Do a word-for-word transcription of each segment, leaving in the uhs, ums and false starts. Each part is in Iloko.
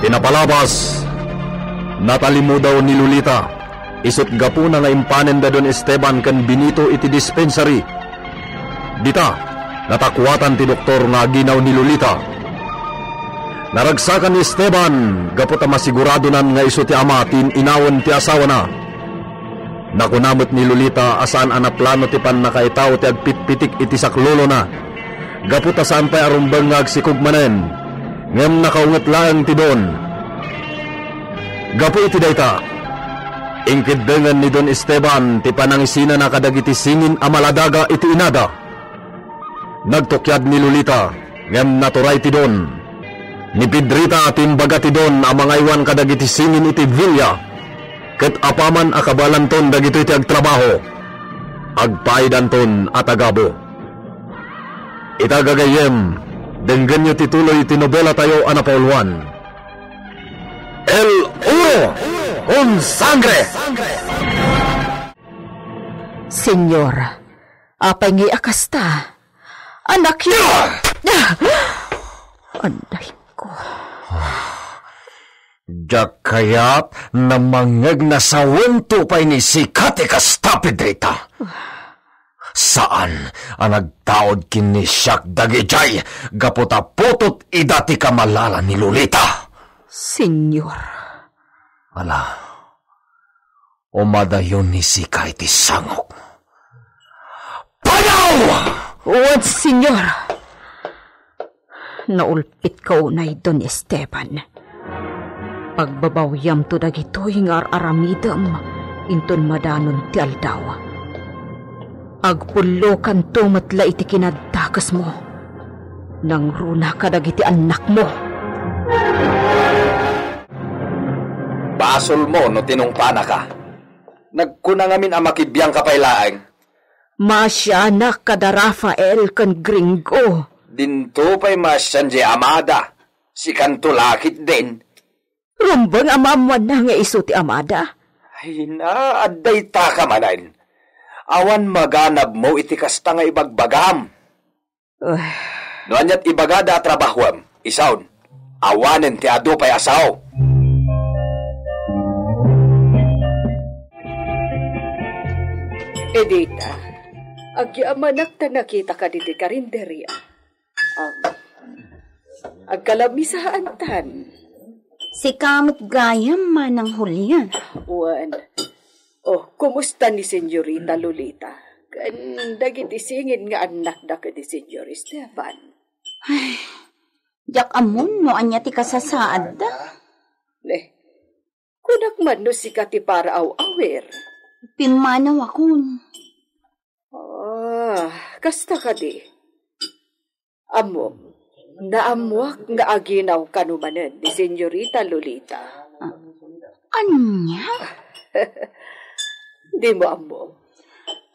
Napalabas, natalimudaw ni Lolita, isut' gapuna nga impanenda Don Esteban ken Benito iti dispensary. Dita, natakuatan ti doktor nga aginaw ni Lolita. Naragsakan ni Esteban gapu ta masiguradonan nga isu ti ama ti in-inawen ti asawana. Nakuna met ni Lolita a saan a naplano ti pannakaitaw ti agpitpitik iti saklolona, gapu ta saan pay a rumbeng nga agsikog manen, ngem nakaunget laeng ti Don. Gapu iti dayta, inkeddengen ni Don Esteban ti panangisinana kadagiti singin a maladaga iti inada. Nagtukiad ni Lolita, ngem naturay ti Don. Ni Pedrita ti imbaga ti Don a mangaywan kadagiti singin iti villa, ket apaman a kabaelanton dagitoy ti agtrabaho, agpaidanton a tagabu. Ita gagayyem, denggenyo ti tuloy ti nobelatayo a napauluan. El Oro con Sangre! Señor, apay ngay a kasta? Anak yo! Anay ko. Diak kayat namangngeg na sawento pay ni sika ti kasta, Pedrita. Saan a nagtaud ken ni siak dagijay gapu ta putot ida ti kamalala ni Lolita. Señor. Ala, umadayon ni sika iti sangok. Panaw! Wen, Señor. Naulpitka unay, Don Esteban. Pagbabawiamto dagitoy nga ar-aramidem inton madanon ti aldaw. Agpullokanto met la iti kinadakesmo. Nangruna kadagiti annakmo. Basolmo no tinungpanaka. Nagkuna ngamin a makibiangka pay laeng. Maasianak kada Rafael ken Gringo. Dinto pay maasian jay amada. Sikanto la ketdin. Rumbeng a maammoanna nga isu ti amada. Ay na, adda itaka manen. Awan maganabmo iti kasta nga ibagbagam. Uy. No aniat ibagada a trabahuem, isaon, awanen ti adu pay a sao. Edita, agyamanak ta nakitaka ditoy karinderia. Um, agkalamisaantan. Sika met gayam, Manang Julian. Wen. Oh, kumusta ni Senyorita Lolita? Ken dagiti singin nga annakda ken ni Senyor Esteban? Ay, diak ammon no ania ti kasasaadda. Ne, kunak man no sika ti para aw-awir. Pimmanawakon. Ah, kasta kadi. Ammom, naammoak nga aginaw kano manen ni Senyorita Lolita. Ania? Dimo ammo?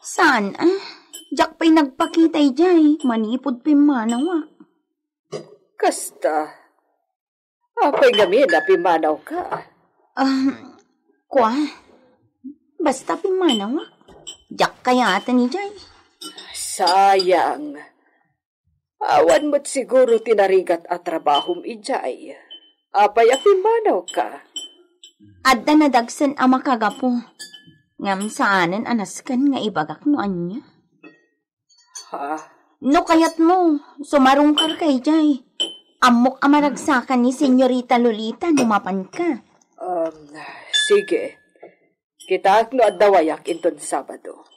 Saan, ah? Diak pay nagpakita idiay, manipud pimmanawak. Kasta. Apay ngamin a pimmanawka? Ah, kua, basta pimmanawak. Diak kayaten idiay. Sayang. Awan met siguro ti narigat a trabahom idiay. Apay a pimmanawka? Adda nadagsen a makagapu. Ngem saanen a nasken nga ibagak no ania. Ha? No kayatmo, sumarungkarka idiay. Ammok a maragsakan ni Senyorita Lolita no mapanka. Um, sige. Kitaak no adda wayak inton Sabado.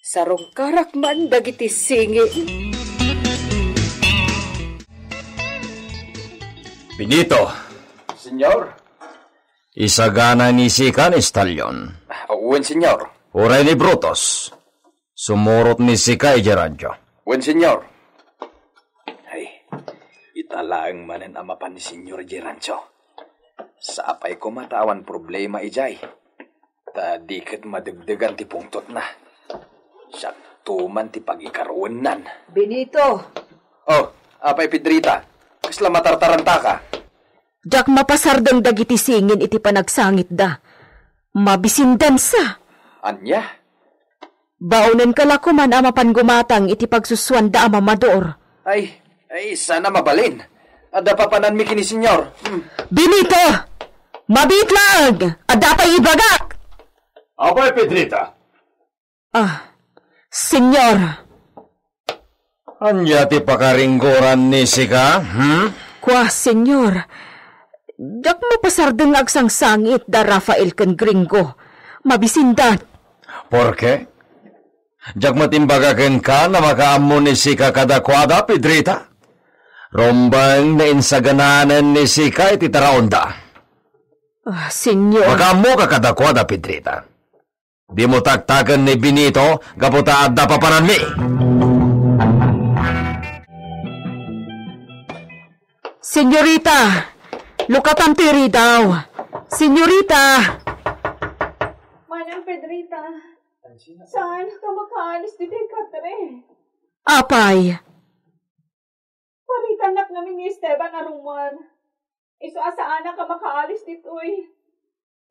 Sarungkarak man dagiti singin. Benito. Senyor? Isagana ni sika ni Stallion. Wen, senyor. Uray ni Brutus. Sumurot ni sika idiay rancho. Wen, senyor. Ay, ita laeng manen a mapan ni senyor idiay rancho. Sapay koma ta awan problema idiay. Ta di ket madegdegan ti pungtotna. Siakto man ti pagikaruennan. Benito! Oh, apay Pedrita, kasla matartarantaka? Diak mapasardeng dagiti singin iti panagsangitda. Mabisindansa. Ania? Baonenka la koman a mapan gumatang iti pagsusuanda a mamador. Ay, ay, sana mabalin. Adda papananmi ken ni Senyor. Hmm. Benito! Mabiit laeng! Adda pay ibagak! Apay, Pedrita? Ah, Senyor. Ania ti pakaringgoran ni sika, hmm? Kua, Senyor, diak mapasardeng nga agsangsangit da Rafael ken Gringo. Mabisindan. Porke? Diak met imbaga kenka a makaammo ni sika kadakuada, Pedrita. Rumbeng nga insagananen ni sika iti taraonda. Ah, Senyor. Makaammoka kadakuada, Pedrita. Dimo taktaken ni Benito gapu ta adda papananmi. Senyorita, lukatan ti ridaw. Senyorita! Manang Pedrita, saan ka makaalis ditoy katre? Apay? Paritannak ngamin ni Esteban a rummuar. Isu a saanak a makaalis ditoy.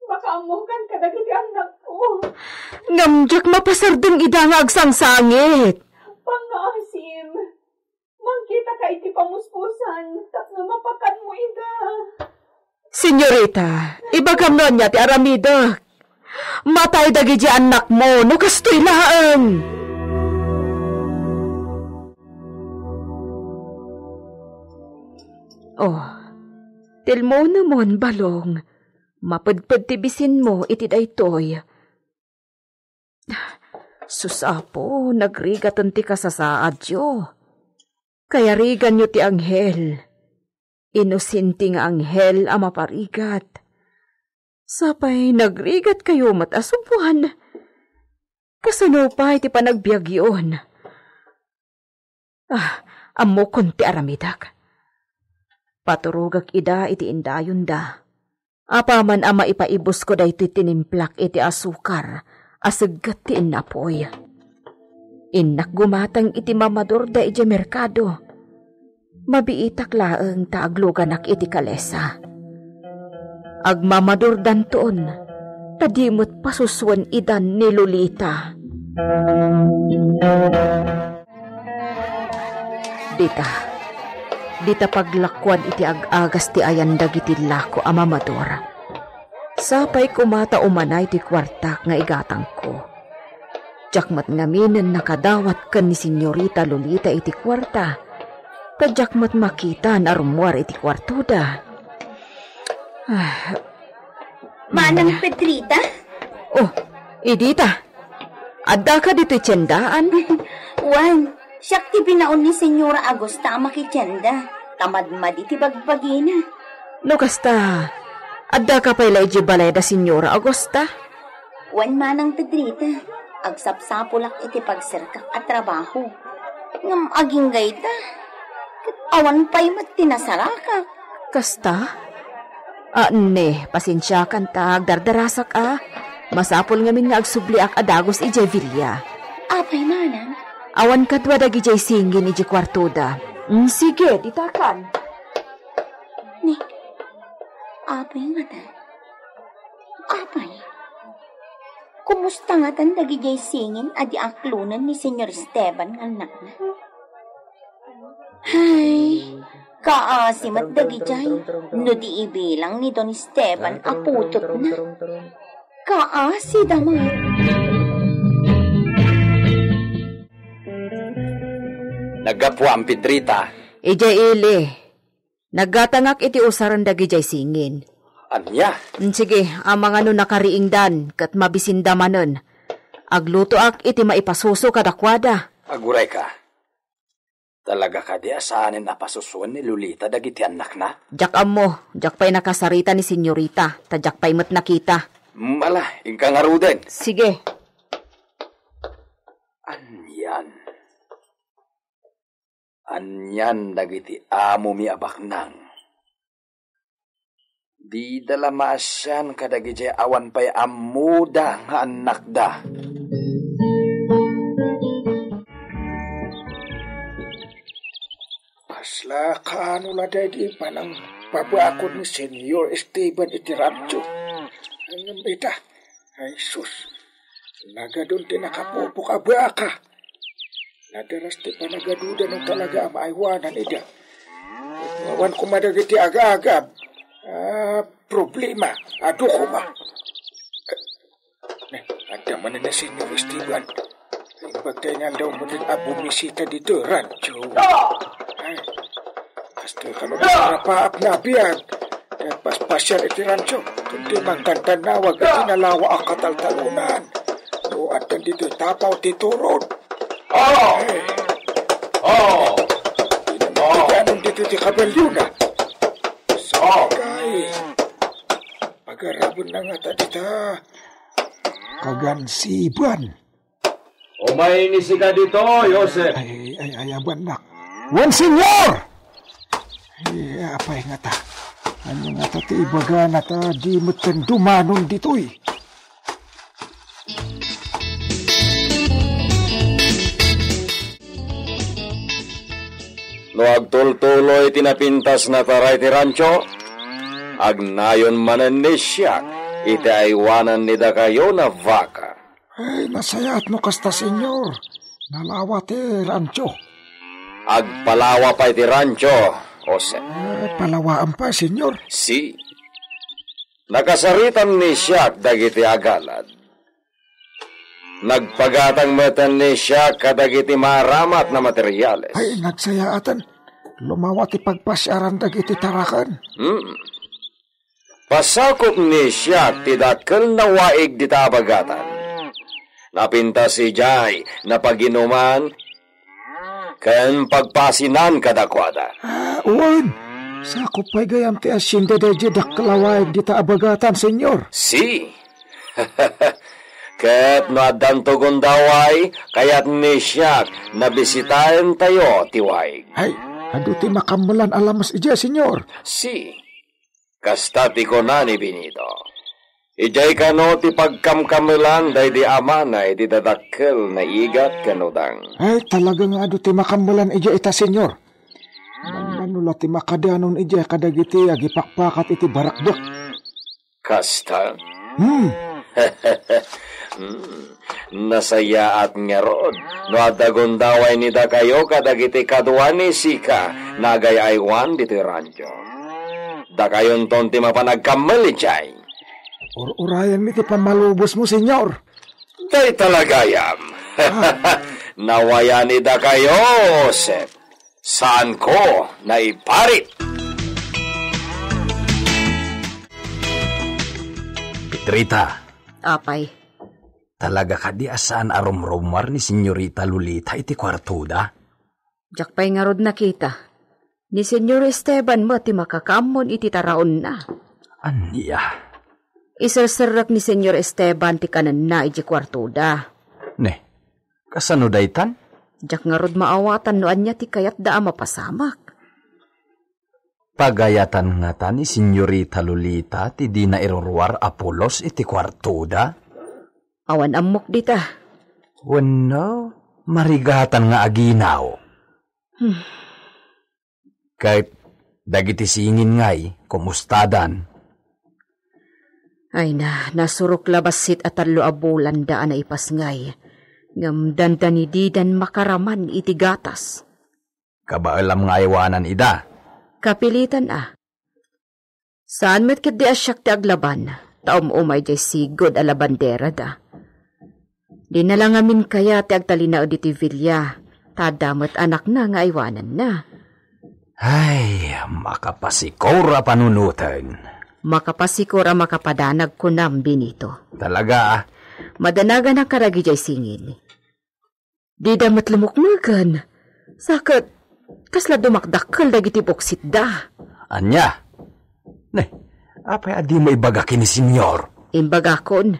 Makaammokan kadagiti annakko. Ngem diak mapasardeng ida nga agsangsangit. Pangngaasim, mangkitaka iti pamuspusan tapno mapakanmo ida. Senyorita, ibagam no ania ti aramidek. Matay dagiti annakmo no kastoy laeng. Oh, tilmonemon, Balong. Mapedped ti bisinmo iti daytoy. Sus, Apo, nagrigaten ti kasasaadyo. Kayariganyo ti anghel. Inosente nga anghel a maparigat. Sapay nagrigatkayo met a suboan. Kasano pay ti panagbiagyon? Ah, ammokon ti aramidek. Paturogak ida iti indayonda. Apaman a maipaibusko daytoy tinimplak iti asukar a segget ti innapoy. Innak gumatang iti mamadorda idiay merkado. Mabiitak laeng ta agluganak iti kalesa. Agmamadordanton, ta di met pasusuen idan ni Lolita. Dita, dita paglakuan iti ag-agas ti ayan dagiti lako a mamador. Sapay koma ta umanay ti kuartak nga igatangko. Diak met ngaminen nakadawat ken ni Senyorita Lolita iti kuarta, ta diak met makita a rummuar iti kuartoda. Ah, Manang Pedrita? Oh, Edita. Addaka ditoy tiendaan? Wen, siak ti binaon ni Senyora Agusta a makitienda. Ta madmadi ti bagbagina. No kasta, addaka pay la idiay balay da Senyora Agusta? Wen, Manang Pedrita, agsapsapulak iti pagserkak a trabaho. Ngem agingga ita, ket awan pay met ti nasarakak. Kasta? Ah, ne, pasensiakan ta agdardarasak a. Masapul ngamin nga agsubliak a dagus idiay villa. Apay, Manang? Awan kadua dagidiay singin idiay kuartoda. Mm, sige, ditakan. Ni, apay ngata? Apay? Kumusta ngatan dagidiay singin a di aklonen ni Senyor Esteban nga annakna? Ay, kaasi met dagidiay no di ibilang ni Don Esteban a putotna. Kaasida met. Naggapuam, Pedrita. Idiay ili. Naggatangak iti usaren dagidiay singin. Ania? Mm, sige, amangan no nakariingdan ket mabisinda manen. Aglutoak iti maipasuso kadakuada. Agurayka. Talaga kadi a saanen a pasusuen ni Lolita dagiti annakna? Diak ammo, diak pay nakasarita ni Senyorita, ta diak pay met nakita. Mm, ala, inka ngaruden. Sige. Anian? Anian dagiti amomi a baknang? Dida la maasian kadagiti awan pay ammoda nga annakda. Kasla kaano la daydi panangpabakod ni Senyor Esteban iti radyo? Ngem ita, ay sus, nagadun ti nakapupok a baka. Nadaras ti panagaduda no talaga a maaywanan ida. Awan koma dagiti agagab. Ah, problema. Adu koma. Ne, adda manen ni Senyor Esteban. Imbag tayo nga aldaw mo din a bumisita dito, rancho. Ay, hasta ka na paap nga biag. Nagpaspasial iti rancho. Kundi mangkantanawag iti nalawa a kataltalunan. No, addan dito tapaw ti turod. Oh! Oh! Inam ti anon dito ti kabalyona. Sakay. Pagaraben na nga ta dita. Kagansiban. Umay ni sika dito, Joseph. Ay, ay, ay, abannak. Wen, Senyor! Ay, apay nga ta? Ania nga ta ti ibagana ta di metten dumanon ditoy? No agtultuloy ti napintas na taray ti rancho, agnayon manen ni Siak iti aywanan ni dakayo na baka. Ay, nasayaat no kasta, Senyor. Nalawa ti rancho. Agpalawa pay ti rancho, Jose. Eh, palawaan pa, Senyor. Si. Nakasaritan ni Siak dagiti agalad. Nagpagatang metten ni Siak kadagiti maaramat na materiales. Ay, nagsayaatan. Lumawa ti pagpasiaran dagiti taraken. Hmm. Pasakop ni Siak ti dakkel na waig dita a bagatan. Napintas idiay napaginuman ken pagpasinan kadakuada. Ah, wen, sakop pay gayam ti asienda daydiay dakkel a waig dita a bagatan, Senyor. Si. Ket no addanto gundaway, kayat ni Siak na bisitaentayo ti waig. Ay, adu ti makammelan a lames idiay, Senyor. Si. Kasta ti kuna ni Benito. Idiay kano ti pagkamkammelan daydi amana iti dadakkel na igat ken udang. Ay, talaga nga adu ti makammelan idiay ita, Senyor. Mano la ti makadanon idiay kadagiti agipakpakat iti barakdek. Kasta? Hmm. Hmm. Nasayaat ngarud no adda gundaway ni dakayo kadagiti kadua ni Sika nga agay-aywan ditoy rancho. Dakayonton ti mapan agkammel idiay. Ur-urayenmi ti pammalubosmo, Senyor. Dayta la gayam. Ah. Nawayan ni dakayo, Joseph. Saanko naiparit. Petrita. Apay. Talaga kadi a saan a rumrumar ni Senyorita Lolita iti kuartoda? Diak pay ngarud nakita. Ni Senyor Esteban met ti makakaammon iti taraonna. Ania? Iserserrek ni Senyor Esteban ti kanenna iti kuartoda. Ne, kasano daytan? Diak ngarud maawatan no ania ti kayatda a mapasamak. Pagayatan ngata ni Senyorita Lolita ti dina iruruar a pulos iti kuartoda? Awan ammok dita. Wenno, marigatan nga aginaw. Hmm. Ket dagiti singin ngay, kumustadan? Ay na, nasurok la bassit a tallo a bulanda a naipasngay. Ngem dandani didan makaraman iti gatas. Kabaelam nga aywanan ida. Kapilitan a. Saan met ketdi a siak ti aglaban, ta um-umay diay sigud a labanderada. Dina la ngamin kayat ti agtalinaed iti villa, ta adda met anakna nga aywananna. Ay, makapasikor a panunoten. Makapasikor a makapadanag, kunam, Benito. Talaga, ah. Madanaganak kadagidiay singin. Dida met lumukmegen. Sa ket, kasla dumakdakkel dagiti buksitda. Ania? Ne, apay a dimo ibaga ken ni Senyor? Imbagakon.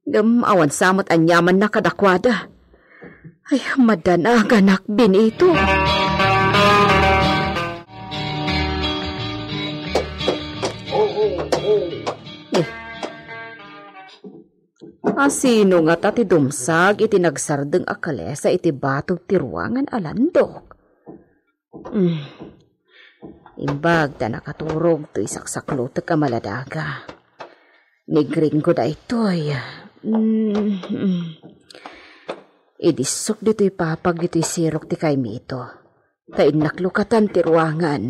Ngem awan sa met aniamanna kadakuada. Ay, madanaganak, Benito. Eh, Asino ngata ti dumsag iti nagsardeng a kalesa iti batog ti ruangan a landok? Mm. Imbag ta nakaturog toy saksaklotek a maladaga. Ni Gringo daytoy. Mm, mm. Idissok ditoy papag ditoy sirok ti kaymito. Ta innak lukatan ti ruangan,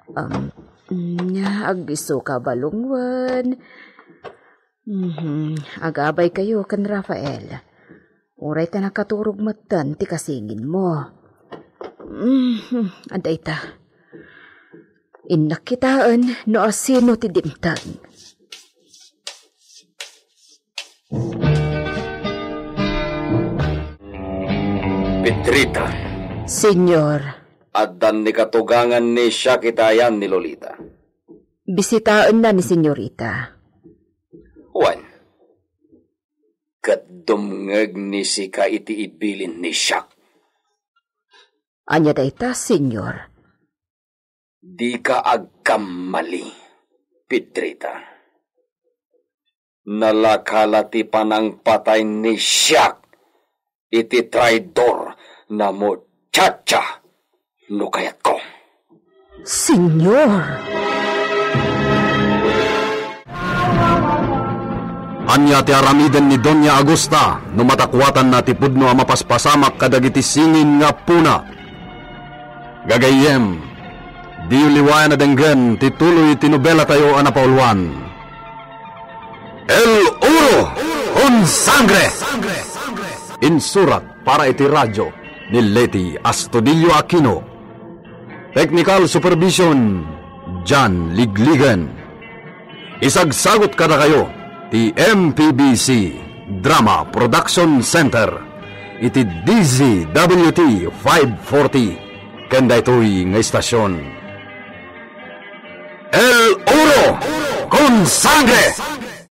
Um, mm, agiso ka balungwen. Mhm, agabay kayo ken Rafael. Uray ta nakaturog metten ti kasingin mo. Mhm, adda ita. Innak kitaen no asino ti dimteng. Pedrita. Senyor. Addan ni katugangan ni Siak iti ayan ni Lolita. Bisitaenna ni Senyorita. Wen, ket dumngeg ni sika iti ibilin ni Siak. Ania dayta, Senyor? Dika agkammali, Pedrita. Nalaka la ti panangpatay ni Siak iti traidor na muchacha no kayatko. Senyor! Ania ti aramiden ni Doña Agusta no matakuatanna ti pudno a mapaspasamak kadagiti singin nga puna? Gagayyem, diyo liwayan a denggen ti tuloy ti nobelatayo a napauluan, El Oro con Sangre! Insurat para iti radyo ni Leti Astudillo Aquino. Technical supervision, John Ligligan. Isagsagut kadakayo ti M P B C Drama Production Center iti D Z W T five forty ken daytoy nga istasyon. El Oro con Sangre!